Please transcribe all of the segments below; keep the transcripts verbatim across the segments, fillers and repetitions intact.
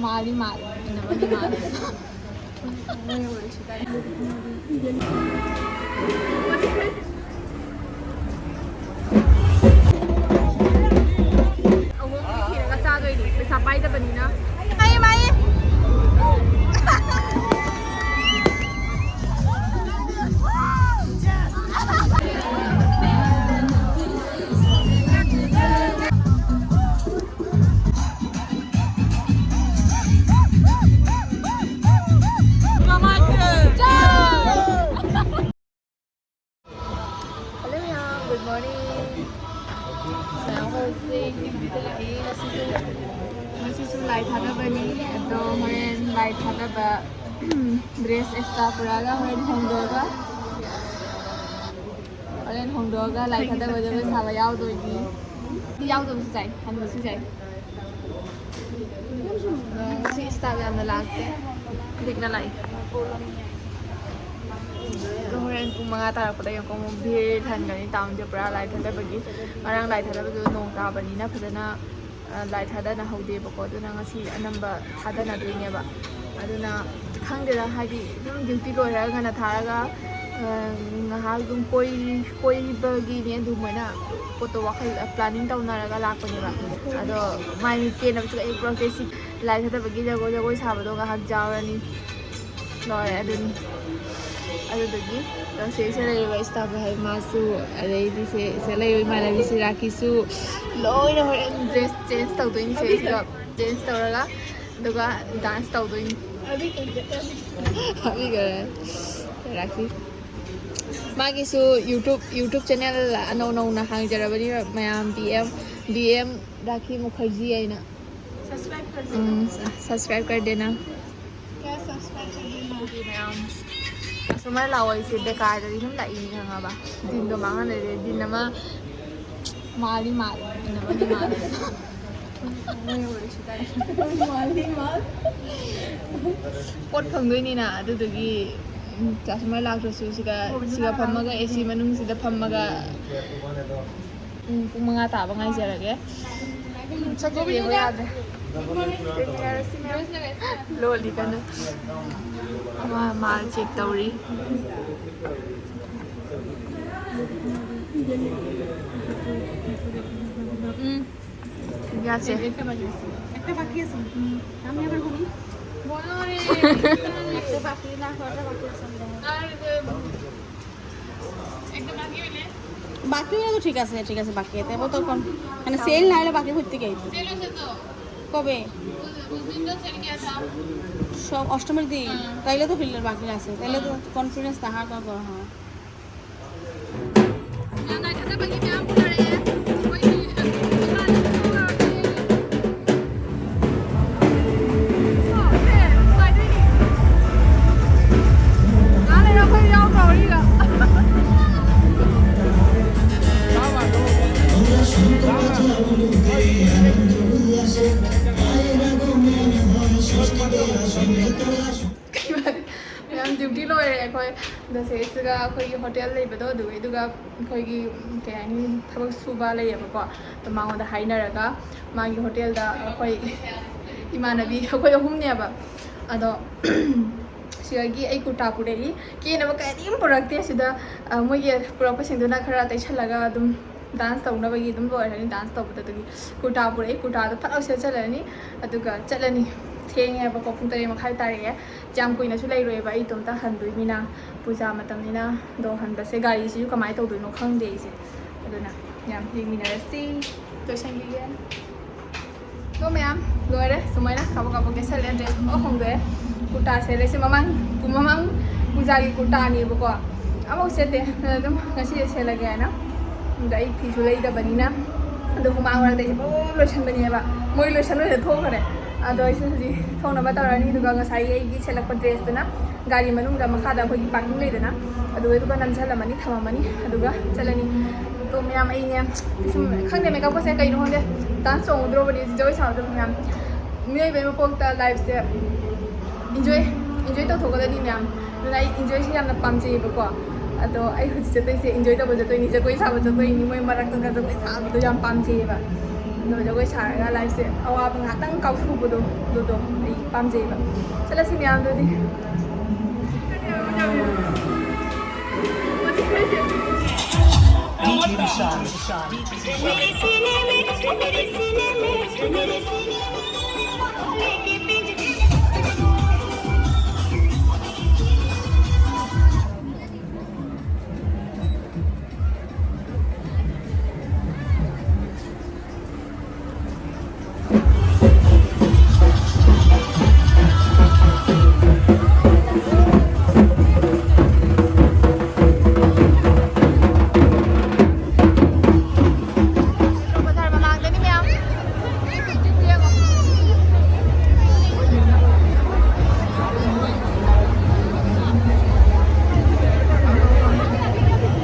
ꯃꯥꯜꯂꯤ ꯃꯥꯜꯂꯤ, ꯏꯅꯕꯗꯤ ꯃꯥꯜꯂꯤ꯫ ꯑꯍꯣꯡꯕꯗꯤ ꯊꯤꯔꯒ ꯆꯥꯗꯣꯏꯅꯤ, ꯄꯩꯁꯥ ꯄꯥꯏꯗꯕꯅꯤꯅ꯫ ꯃꯥꯏꯌꯦ, ꯃꯥꯏꯌꯦ꯫ Hello ꯃꯌꯥꯝ, good morning. ꯃꯌꯥꯝ ꯍꯧꯖꯤꯛ duty ꯗ ꯂꯥꯛꯏ꯫ ꯉꯁꯤꯁꯨ, ꯉꯁꯤꯁꯨ ꯂꯥꯏ ꯊꯥꯗꯕꯅꯤ꯫ ꯑꯗꯣ ꯍꯣꯔꯦꯟ ꯂꯥꯏ ꯊꯥꯗꯕ dress extra ꯄꯨꯔꯛꯑꯒ ꯍꯣꯔꯦꯟ ꯍꯣꯡꯗꯣꯛꯑꯒ, ꯍꯣꯔꯦꯟ ꯍꯣꯡꯗꯣꯛꯑꯒ ꯂꯥꯏ ꯊꯥꯗꯕ ꯖꯒꯣꯏ ꯁꯥꯕ ꯌꯥꯎꯗꯣꯏꯅꯤ꯫ ꯌꯥꯎꯗꯕꯁꯨ ꯌꯥꯏ, ꯍꯟꯕꯁꯨ ꯌꯥꯏ꯫ ꯉꯁꯤ staff ꯌꯥꯝꯅ ꯂꯥꯛꯇꯦ, ꯂꯤꯛꯅ ꯂꯥꯛꯏ꯫ ꯑꯗꯣ ꯍꯣꯔꯦꯟ ꯄꯨꯡ ꯃꯉꯥ ꯇꯥꯔꯛꯄꯗ ꯌꯦꯡꯉꯨꯀꯣ, ꯑꯃꯨꯛ ꯚꯤꯔ ꯊꯟꯒꯅꯤ ꯇꯥꯎꯟꯁꯦ ꯄꯨꯔꯥ ꯂꯥꯏ ꯊꯥꯗꯕꯒꯤ꯫ ꯉꯔꯥꯡ ꯂꯥꯏ ꯊꯥꯗꯕꯗꯨ ꯅꯣꯡ ꯇꯥꯕꯅꯤꯅ ꯐꯖꯅ, ꯑ, ꯂꯥꯏ ꯊꯥꯗꯅꯍꯧꯗꯦꯕꯀꯣ꯫ ꯑꯗꯨꯅ ꯉꯁꯤ ꯑꯅꯝꯕ ꯊꯥꯗꯅꯗꯣꯏꯅꯦꯕ꯫ ꯑꯗꯨꯅ ꯈꯪꯗꯦꯗ, ꯍꯥꯏꯗꯤ ꯑꯗꯨꯝ duty ꯂꯣꯏꯔꯒ ꯉꯟꯅ ꯊꯥꯔꯒ, ꯑ, ꯉꯥꯏꯍꯥꯛ ꯑꯗꯨꯝ ꯀꯣꯏ-, ꯀꯣꯏꯕꯒꯤꯅꯦ ꯑꯗꯨꯃꯥꯏꯅ ꯄꯣꯠꯇꯣ ꯋꯥꯈꯜ, planning ꯇꯧꯅꯔꯒ ꯂꯥꯛꯄꯅꯦꯕ꯫ ꯑꯗꯣ ꯃꯥꯏ ꯃꯤꯠ ꯀꯦꯅꯕꯁꯨ ꯀꯩꯝ ꯄꯨꯔꯛꯇꯦ꯫ ꯁꯤ ꯂꯥꯏ ꯊꯥꯗꯕꯒꯤ ꯖꯒꯣꯏ, ꯖꯒꯣꯏ ꯁꯥꯕꯗꯣ ꯉꯥꯏꯍꯥꯛ ꯌꯥꯎꯔꯅꯤ꯫ ꯂꯣꯏꯔꯦ ꯑꯗꯨꯅꯤ꯫ ꯑꯗꯨꯗꯨꯒꯤ ꯁꯤꯗ ꯂꯩꯔꯤꯕ staff ꯍꯥꯏ ꯃꯥꯁꯨ, ꯑꯗꯩꯗꯤ ꯁꯦ-, ꯁꯤꯗ ꯂꯩꯔꯤꯕ ꯏꯃꯥꯟꯅꯕꯤꯁꯤ ꯔꯥꯈꯤꯁꯨ ꯂꯣꯏꯅ ꯍꯣꯔꯦꯟ dress change ꯇꯧꯗꯣꯏꯅꯤ꯫ ꯁꯤꯗꯩꯁꯤꯗ change ꯇꯧꯔꯒ ꯑꯗꯨꯒ dance ꯇꯧꯗꯣꯏꯅꯤ꯫ ꯍꯥꯞꯄꯤꯈꯔꯦ ꯔꯥꯈꯤ꯫ ꯃꯥꯒꯤꯁꯨ YouTube, YouTube channel ꯑꯅꯧ ꯅꯧꯅ ꯍꯥꯡꯖꯔꯕꯅꯤ ꯃꯌꯥꯝ, B M, B M ꯔꯥꯈꯤ Mukherjee ꯍꯥꯏꯅ꯫ Subscribe ꯀꯔ ꯎꯝ, subscribe ꯀꯔ ꯗꯦꯅꯥ꯫ ꯀꯌꯥ subscribe ꯀꯔ ꯗꯦꯅꯥ? ꯃꯌꯥꯝ customer ꯂꯥꯛꯑꯣꯏꯁꯦ ꯕꯦꯀꯥꯔꯗꯗꯤ ꯑꯗꯨꯝ ꯂꯥꯛꯏꯅꯤ ꯈꯪꯉꯕ? ꯗꯤꯟꯗꯣ ꯃꯥꯡꯍꯜꯂꯦ꯫ ꯗꯤꯟ ꯑꯃ ꯃꯥꯜꯂꯤ ꯃꯥꯜꯂꯤ, ꯏꯅꯕꯗꯤ ꯃꯥꯜꯂꯤ꯫ ꯃꯥꯜꯂꯤ ꯃꯥꯜꯂꯤ꯫ ꯄꯣꯠ ꯐꯪꯗꯣꯏꯅꯤꯅ ꯑꯗꯨꯗꯨꯒꯤ, ꯎꯝ, customer ꯂꯥꯛꯇ꯭ꯔꯁꯨ ꯁꯤꯗ, ꯁꯤꯗ ꯐꯝꯃꯒ, AC ꯃꯅꯨꯡꯁꯤꯗ ꯐꯝꯃꯒ, ꯎꯝ, ꯄꯨꯡ ꯃꯉꯥ ꯇꯥꯕ ꯉꯥꯏꯖꯔꯒꯦ꯫ ꯎꯝ, ꯆꯠꯀꯦ ꯌꯦꯡꯉꯣ ꯌꯥꯗ꯭ꯔꯦ꯫ ꯂꯣꯜꯂꯤ ꯀꯟꯅ꯫ ꯑꯃ ꯃꯥ ꯆꯦꯛ ꯇꯧꯔꯤ꯫ ꯎꯝ꯫ ꯌꯥꯁꯦ꯫ একটা বাকি আছে। একটা বাকি আছে। হুম। আমি আবার ঘুমি। একটা বাকি না, ছয়টা বাকি আছে। বাকি হলে তো ঠিক আছে, ঠিক আছে, বাকি এতে আবার তখন মানে সেল না হলে বাকি ভর্তি গেই। কবে? সব অষ্টমীর দিন। তাইলে তো ফিল্ডের বাকি আছে, তাইলে তো কনফিডেন্স তাহার তো হ্যাঁ। ꯃꯌꯥꯝ ꯗ꯭ꯌꯨꯇꯤ ꯂꯣꯏꯔꯦ ꯑꯩꯈꯣꯏ꯫ ꯗꯁꯦꯁꯤꯒ ꯑꯩꯈꯣꯏꯒꯤ ꯍꯣꯇꯦꯜ ꯂꯩꯕꯗꯣ ꯑꯗꯨꯒꯤ, ꯑꯗꯨꯒ ꯑꯩꯈꯣꯏꯒꯤ ꯀꯩ ꯍꯥꯏꯅꯤ, ꯊꯕꯛ ꯁꯨꯕ ꯂꯩꯌꯦꯕꯀꯣ꯫ ꯑꯗꯣ ꯃꯉꯣꯟꯗ ꯍꯥꯏꯅꯔꯒ ꯃꯥꯒꯤ ꯍꯣꯇꯦꯜꯗ ꯑꯩꯈꯣꯏ ꯏꯃꯥꯟꯅꯕꯤ ꯑꯩꯈꯣꯏ ꯑꯍꯨꯝꯅꯦꯕ꯫ ꯑꯗꯣ ꯁꯤꯗꯒꯤ ꯑꯩ ꯀꯨꯔꯇꯥ ꯄꯨꯔꯛꯏ꯫ ꯀꯦꯅꯕ ꯀꯔꯤꯝ ꯄꯨꯔꯛꯇꯦ ꯁꯤꯗ꯫ ꯑ, ꯃꯣꯏꯒꯤ ꯄꯨꯔꯛꯄꯁꯤꯡꯗꯨꯅ ꯈꯔ ꯇꯩꯁꯜꯂꯒ ꯑꯗꯨꯝ ꯗꯥꯟꯁ ꯇꯧꯅꯕꯒꯤ ꯑꯗꯨꯝ ꯂꯣꯏꯔꯅꯤ꯫ ꯗꯥꯟꯁ ꯇꯧꯕꯗ ꯑꯗꯨꯒꯤ ꯀꯨꯔꯇꯥ ꯄꯨꯔꯛꯏ꯫ ꯀꯨꯔꯇꯥꯗꯣ ꯐꯠ ꯂꯥꯎ ꯁꯦꯠꯆꯜꯂꯅꯤ, ꯑꯗꯨꯒ ꯆꯠꯂꯅꯤ꯫ ꯊꯦꯡꯉꯦꯕꯀꯣ, ꯄꯨꯡ ꯇꯔꯦꯠ ꯃꯈꯥꯏ ꯇꯥꯔꯛꯑꯦ꯫ ꯌꯥꯝ ꯀꯨꯏꯅꯁꯨ ꯂꯩꯔꯣꯏꯕ, ꯑꯩ ꯏꯇꯣꯝꯇ ꯍꯟꯗꯣꯏꯅꯤꯅ꯫ ꯄꯨꯖꯥ ꯃꯇꯝꯅꯤꯅ꯫ ꯑꯗꯣ ꯍꯟꯕꯁꯦ ꯒꯥꯔꯤꯁꯤꯁꯨ ꯀꯃꯥꯏꯅ ꯇꯧꯗꯣꯏꯅꯣ ꯈꯪꯗꯦ ꯑꯩꯁꯦ꯫ ꯑꯗꯨꯅ ꯌꯥꯝ ꯌꯦꯡꯃꯤꯟꯅꯔꯁꯤ꯫ ꯂꯣꯏꯁꯟꯈꯤꯒꯦ꯫ ꯑꯗꯣ ꯃꯌꯥꯝ ꯂꯣꯏꯔꯦ꯫ ꯁꯨꯃꯥꯏꯅ ꯀꯥꯕꯛ ꯀꯥꯕꯛ ꯀꯦꯁꯜꯂꯦ꯫ ꯗ꯭ꯔꯦꯁ ꯄꯨꯡꯍꯣꯡ ꯍꯣꯡꯗꯣꯛꯑꯦ꯫ ꯀꯨꯔꯇꯥ ꯁꯦꯠꯂꯦ꯫ ꯁꯤ ꯃꯃꯥꯡ, ꯃꯃꯥꯡ ꯄꯨꯖꯥꯒꯤ ꯀꯨꯔꯇꯥꯅꯦꯕꯀꯣ꯫ ꯑꯃꯐꯥꯎ ꯁꯦꯠꯇꯦ꯫ ꯑꯗꯨꯝ ꯉꯁꯤ ꯁꯦꯠꯂꯒꯦ ꯍꯥꯏꯅ꯫ ꯑꯗ ꯑꯩ ꯐꯤꯁꯨ ꯂꯩꯗꯕꯅꯤꯅ꯫ ꯑꯗꯣ ꯍꯨꯃꯥꯡ ꯃꯔꯛꯇ ꯑꯩꯁꯦ ꯄꯨꯡꯂꯣꯏ ꯂꯣꯏꯁꯟꯕꯅꯦꯕ꯫ ꯃꯣꯏ ꯂꯣꯏꯁꯟ ꯂꯣꯏꯔ ꯊꯣꯛꯈ꯭ꯔꯦ꯫ ꯑꯗꯣ ꯑꯩꯁꯦ ꯍꯧꯖꯤꯛ ꯊꯣꯡꯅꯕ ꯇꯧꯔꯅꯤ꯫ ꯑꯗꯨꯒ ꯉꯁꯥꯏꯒꯤ ꯑꯩꯒꯤ ꯁꯦꯠꯂꯛꯄ ꯗ꯭ꯔꯦꯁꯇꯨꯅ ꯒꯥꯔꯤ ꯃꯅꯨꯡꯗ ꯃꯈꯥꯗ ꯑꯩꯈꯣꯏꯒꯤ ꯄꯥꯔꯀꯤꯡ ꯂꯩꯗꯅ, ꯑꯗꯨꯒ, ꯑꯗꯨꯒ ꯅꯝꯁꯤꯜꯂꯝꯃꯅꯤ, ꯊꯝꯃꯝꯃꯅꯤ, ꯑꯗꯨꯒ ꯆꯠꯂꯅꯤ꯫ ꯑꯗꯣ ꯃꯌꯥꯝ ꯑꯩꯅꯦ ꯁꯨꯝ ꯈꯪꯗꯦ, ꯃꯦꯀꯞꯀꯁꯦ ꯀꯩꯅꯣ ꯈꯪꯗꯦ, ꯗꯥꯟꯁ ꯆꯣꯡꯉꯨꯗ꯭ꯔꯣꯕꯅꯤ, ꯖꯒꯣꯏ ꯁꯥꯔꯨꯗ꯭ꯔꯣꯕꯅꯤ ꯃꯌꯥꯝ꯫ ꯃꯤꯑꯣꯏꯕꯒꯤ ꯃꯄꯣꯛꯇ ꯂꯥꯏꯐꯁꯦ ꯏꯟꯖꯣꯏ, ꯏꯟꯖꯣꯏ ꯇꯧꯊꯣꯛꯀꯗꯕꯅꯤ ꯃꯌꯥꯝ꯫ ꯑꯗꯨꯅ ꯑꯩ ꯏꯟꯖꯣꯏꯁꯦ ꯌꯥꯝꯅ ꯄꯥꯝꯖꯩꯌꯦꯕꯀꯣ꯫ ꯑꯗꯣ ꯑꯩ ꯍꯧꯖꯤꯛ ꯆꯠꯇꯣꯏꯁꯦ ꯏꯟꯖꯣꯏ ꯇꯧꯕ ꯆꯠꯇꯣꯏꯅꯤ, ꯖꯒꯣꯏ ꯁꯥꯕ ꯆꯠꯇꯣꯏꯅꯤ, ꯃꯣꯏ ꯃꯔꯛꯇꯒ ꯖꯒꯣꯏ ꯁꯥꯕꯗꯣ ꯌꯥꯝ ꯄꯥꯝꯖꯩꯌꯦꯕ꯫ ꯑꯗꯣ ꯖꯒꯣꯏ ꯁꯥꯔꯒ ꯂꯥꯏꯐꯁꯦ ꯑꯋꯥꯕ ꯉꯥꯛꯇꯪ ꯀꯥꯎꯊꯣꯛꯄꯗꯣ, ꯑꯗꯨꯗꯣ ꯑꯩ ꯄꯥꯝꯖꯩꯕ꯫ ꯆꯠꯂꯁꯤ ꯃꯌꯥꯝꯗꯨꯗꯤ꯫ ꯕꯖꯥꯔ ꯃꯃꯥꯡꯗꯅꯤ ꯃꯌꯥꯝ꯫ ꯌꯦꯡꯉꯣ꯫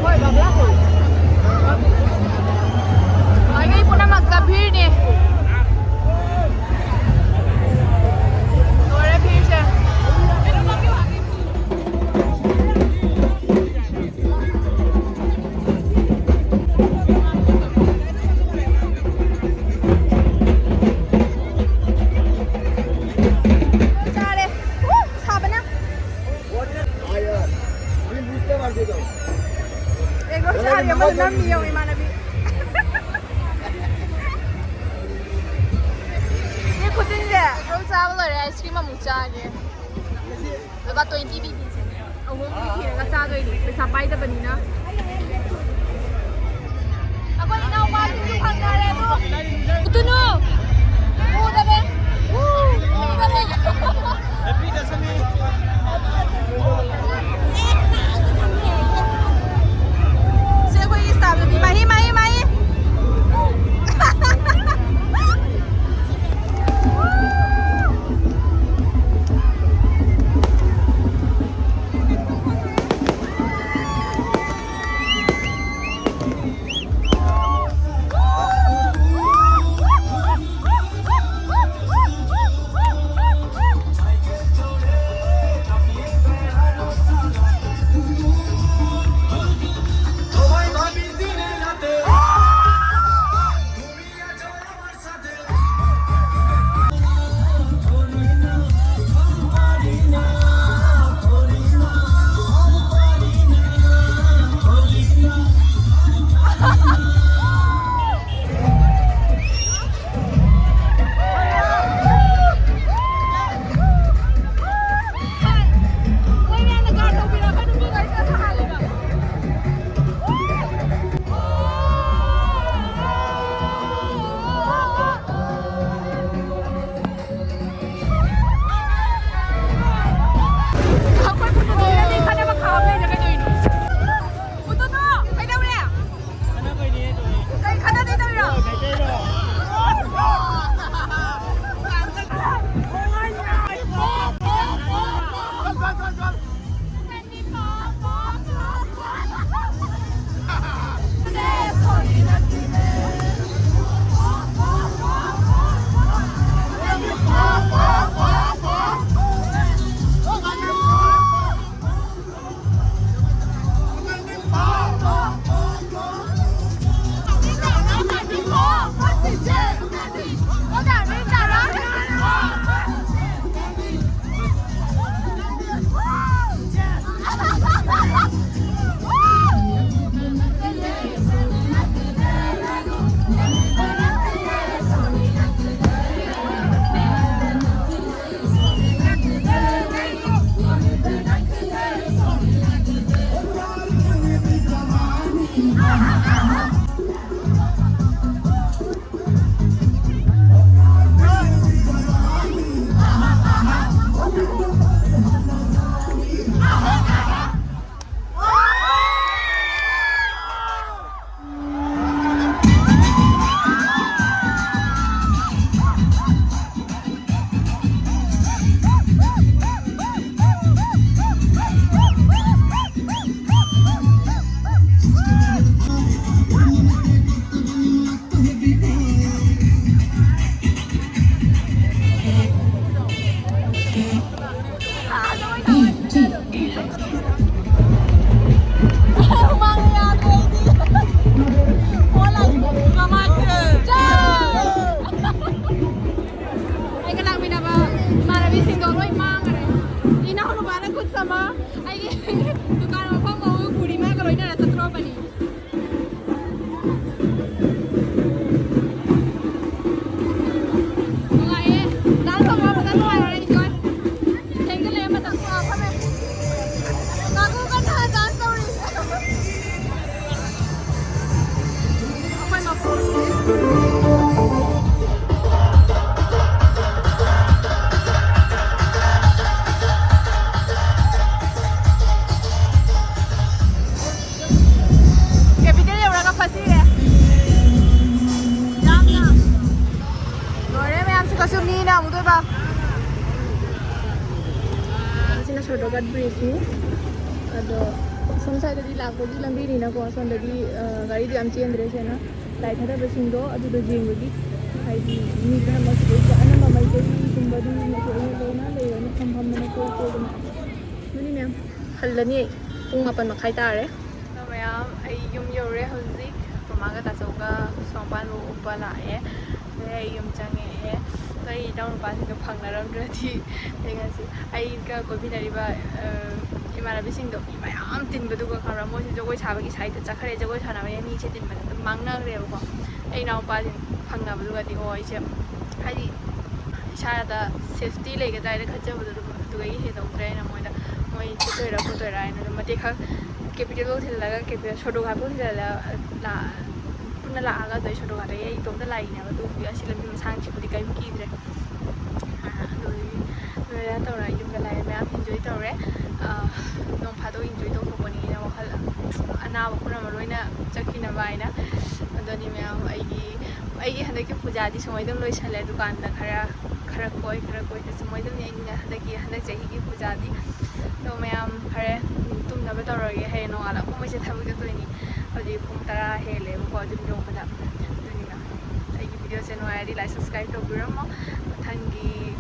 ꯍꯣꯏ, ꯕꯕ꯭ꯂꯥ ꯀꯧꯏ꯫ ꯑꯩꯈꯣꯏ ꯄꯨꯝꯅꯃꯛꯇ ꯚꯤꯔꯅꯦ꯫ ꯂꯣꯏꯔꯦ ꯚꯤꯔꯁꯦ꯫ ꯆꯥꯔꯦ꯫ ꯎ, ꯁꯥꯕꯅ꯫ ꯑꯦꯒ ꯔꯣꯜ ꯆꯥꯔꯤ ꯑꯃ ꯅꯝꯃꯤ ꯌꯦꯡꯉꯣ, ꯏꯃꯥꯟꯅꯕꯤ꯫ ꯁꯤ ꯈꯨꯗꯤꯡꯁꯦ꯫ ꯑꯦꯒ ꯔꯣꯜ ꯆꯥꯕ ꯂꯣꯏꯔꯦ, ꯑꯥꯏꯁ ꯀ꯭ꯔꯤꯝ ꯑꯃꯨꯛ ꯆꯥꯒꯦ꯫ ꯂꯨꯄꯥ ꯇ꯭ꯋꯦꯟꯇꯤ ꯄꯤꯕꯤꯁꯦ꯫ ꯑꯍꯨꯝ ꯄꯤꯔꯒ ꯆꯥꯗꯣꯏꯅꯤ, ꯄꯩꯁꯥ ꯄꯥꯏꯗꯕꯅꯤꯅ꯫ ꯑꯩꯈꯣꯏ ꯏꯅꯥꯎꯄꯥꯁꯤꯡꯁꯨ ꯐꯪꯅꯔꯦ ꯑꯗꯣ꯫ ꯎꯠꯇꯨꯅꯨ꯫ ꯎꯗꯕꯦ꯫ ꯎꯗꯕꯦ꯫ ꯁꯤ ꯑꯩꯈꯣꯏꯒꯤ staff ꯅꯨꯄꯤ꯫ ꯃꯍꯤ, ꯃꯍꯤ, ꯃꯍꯤ꯫ ꯑꯩ ꯃꯥꯡꯈ꯭ꯔꯦ꯫ ꯏꯅꯥꯎꯅꯨꯄꯥꯅ ꯈꯨꯠ ꯁꯝꯃ ꯑꯩꯒꯤ ꯗꯨꯀꯥꯟ ꯃꯐꯝ ꯐꯥꯎꯕ ꯄꯨꯔꯤ ꯃꯥꯒ ꯂꯣꯏꯅꯅ ꯆꯠꯊꯣꯔꯛꯄꯅꯤ꯫ ꯅꯨꯡꯉꯥꯏꯌꯦ꯫ Dance ꯇꯧꯕ ꯐꯖꯅ ꯅꯨꯡꯉꯥꯏꯔꯦ, enjoy꯫ ꯊꯦꯡꯖꯤꯜꯂꯛꯑꯦ, ꯃꯇꯝꯁꯨ ꯑꯥ ꯐꯝꯃꯦ꯫ ꯉꯥꯏꯈꯣ, ꯀꯟꯅ dance ꯇꯧꯔꯤ꯫ ꯑꯩꯈꯣꯏ ꯃꯄꯨ꯫ Capital ꯌꯧꯔꯒ ꯐꯁꯤꯔꯦ꯫ ꯌꯥꯝꯅ ꯂꯣꯏꯔꯦ ꯃꯌꯥꯝꯁꯦ, ꯀꯁꯨ ꯃꯤꯅ ꯑꯃꯨꯛꯇꯣꯏꯕ꯫ ꯁꯤꯅ ꯁꯣꯔꯇꯣꯒꯠ ꯕ꯭ꯔꯤꯖꯅꯤ꯫ ꯑꯗꯣ ꯁꯣꯝ ꯁꯥꯏꯗꯗꯤ ꯂꯥꯛꯄꯒꯤ ꯂꯝꯕꯤꯅꯤꯅꯀꯣ, ꯁꯣꯝꯗꯗꯤ, ꯑ, ꯒꯥꯔꯤꯗꯤ ꯌꯥꯝ ꯆꯦꯟꯗ꯭ꯔꯦ꯫ ꯁꯤꯅ ꯂꯥꯏ ꯊꯥꯗꯕꯁꯤꯡꯗꯣ ꯑꯗꯨꯗꯣ ꯌꯦꯡꯕꯒꯤ, ꯍꯥꯏꯗꯤ ꯃꯤ ꯈꯔ ꯃꯁꯤꯗꯩꯁꯤꯗ ꯑꯅꯝꯕ ꯃꯩꯇꯩꯒꯨꯝꯕꯗꯤ ꯃꯁꯤꯗꯩꯅ ꯂꯣꯏꯅ ꯂꯩꯔꯅꯤ, ꯐꯝ ꯐꯝꯗꯅ ꯀꯣꯏ ꯀꯣꯏꯗꯅ꯫ ꯑꯗꯨꯅꯤ ꯃꯌꯥꯝ, ꯍꯜꯂꯅꯤ ꯑꯩ꯫ ꯄꯨꯡ ꯃꯥꯄꯟ ꯃꯈꯥꯏ ꯇꯥꯔꯦ꯫ ꯑꯗꯣ ꯃꯌꯥꯝ, ꯑꯩ ꯌꯨꯝ ꯌꯧꯔꯦ ꯍꯧꯖꯤꯛ꯫ ꯃꯃꯥꯒ ꯇꯥꯆꯧꯒ ꯁꯣꯝꯄꯥꯟꯕꯨ ꯎꯞꯄ ꯂꯥꯛꯑꯦ꯫ ꯑꯗꯩ ꯑꯩ ꯌꯨꯝ ꯆꯪꯉꯛꯑꯦ꯫ ꯑꯗꯣ ꯑꯩ ꯏꯅꯥꯎꯅꯨꯄꯥꯁꯤꯡꯗꯣ ꯐꯪꯅꯔꯝꯗ꯭ꯔꯗꯤ ꯑꯩ ꯉꯁꯤ ꯑꯩꯒ ꯀꯣꯏꯃꯤꯟꯅꯔꯤꯕ, ꯑ, ꯏꯃꯥꯟꯅꯕꯤꯁꯤꯡꯗꯣ, ꯃꯤ ꯃꯌꯥꯝ ꯇꯤꯟꯕꯗꯨꯒ ꯈꯪꯕ꯭ꯔꯥ? ꯃꯣꯏꯁꯨ ꯖꯒꯣꯏ ꯁꯥꯕꯒꯤ ꯁꯥꯏꯠꯇ ꯆꯠꯈ꯭ꯔꯦ꯫ ꯖꯒꯣꯏ ꯁꯥꯟꯅꯕꯅꯦ ꯃꯤꯁꯦ ꯇꯤꯟꯕꯗ ꯑꯗꯨꯝ ꯃꯥꯡꯅꯈ꯭ꯔꯦꯕꯀꯣ꯫ ꯑꯩ ꯏꯅꯥꯎꯄꯥꯁꯤꯡ ꯐꯪꯅꯕꯗꯨꯒꯗꯤꯀꯣ, ꯑꯩꯁꯦ ꯍꯥꯏꯗꯤ ꯏꯁꯥꯗ safety ꯂꯩꯒꯗ꯭ꯔꯥ ꯍꯥꯏꯅ ꯈꯟꯖꯕꯗꯣ ꯑꯗꯨꯝ ꯑꯗꯨꯗꯒꯤ ꯍꯦꯟꯗꯣꯛꯇ꯭ꯔꯦ꯫ ꯑꯩꯅ ꯃꯣꯏꯗ ꯃꯣꯏ ꯆꯠꯇꯣꯏꯔꯥ ꯈꯣꯠꯇꯣꯏꯔꯥ ꯍꯥꯏꯅ ꯑꯗꯨꯝ ꯃꯇꯦꯛ ꯈꯛ capital ꯐꯥꯎ ꯊꯤꯜꯂꯒ capital ꯁꯣꯔꯇꯣ ꯘꯥꯠ ꯐꯥꯎ ꯊꯤꯜꯍꯜꯂ ꯂꯥ-, ꯄꯨꯟꯅ ꯂꯥꯛꯑꯒ ꯑꯗꯩ ꯁꯣꯔꯇꯣ ꯘꯥꯠꯇꯒꯤ ꯑꯩ ꯏꯇꯣꯝꯇ ꯂꯥꯛꯏꯅꯦꯕ꯫ ꯑꯗꯨꯕꯨꯗꯤ ꯑꯁꯤ ꯂꯝꯕꯤ ꯃꯁꯥꯡꯁꯤꯕꯨꯗꯤ ꯀꯔꯤꯝ ꯀꯤꯗ꯭ꯔꯦ꯫ ꯑꯗꯨꯗꯒꯤ ꯂꯣꯏꯔ ꯇꯧꯔ ꯌꯨꯝꯗ ꯂꯥꯛꯑꯦ꯫ ꯃꯌꯥꯝ enjoy ꯇꯧꯔꯦ꯫ ꯑ, ꯅꯣꯡ ꯐꯥꯗꯣꯛ enjoy ꯇꯧꯊꯣꯛꯄꯅꯤꯅ ꯋꯥꯈꯜ ꯑꯅꯥꯕ ꯄꯨꯝꯅꯃꯛ ꯂꯣꯏꯅ ꯆꯠꯈꯤꯅꯕ ꯍꯥꯏꯅ꯫ ꯑꯗꯨꯅꯤ ꯃꯌꯥꯝ, ꯑꯩꯒꯤ, ꯑꯩꯒꯤ ꯍꯟꯗꯛꯀꯤ ꯄꯨꯖꯥꯗꯤ ꯁꯨꯃꯥꯏꯅ ꯑꯗꯨꯝ ꯂꯣꯏꯁꯜꯂꯦ꯫ ꯗꯨꯀꯥꯟꯗ ꯈꯔ, ꯈꯔ ꯀꯣꯏ, ꯈꯔ ꯀꯣꯏ, ꯁꯨꯃꯥꯏꯅ ꯑꯗꯨꯝ ꯌꯦꯡꯉꯦ ꯍꯟꯗꯛꯀꯤ, ꯍꯟꯗꯛ ꯆꯍꯤꯒꯤ ꯄꯨꯖꯥꯗꯤ꯫ ꯑꯗꯣ ꯃꯌꯥꯝ ꯐꯔꯦ, ꯇꯨꯝꯅꯕ ꯇꯧꯔꯒꯦ꯫ ꯍꯌꯦꯡ ꯅꯣꯡꯉꯥꯜꯂꯛꯄ ꯃꯣꯏꯁꯦ ꯊꯕꯛ ꯆꯠꯇꯣꯏꯅꯤ꯫ ꯍꯧꯖꯤꯛ ꯄꯨꯡ ꯇꯔꯥ ꯍꯦꯜꯂꯦꯕꯀꯣ ꯌꯨꯝ ꯌꯧꯕꯗ꯫ ꯑꯗꯨꯅꯤꯅ ꯑꯩꯒꯤ videoꯁꯦ ꯅꯨꯡꯉꯥꯏꯔꯗꯤ like, subscribe ꯇꯧꯕꯤꯔꯝꯃꯣ꯫ ꯃꯊꯪꯒꯤ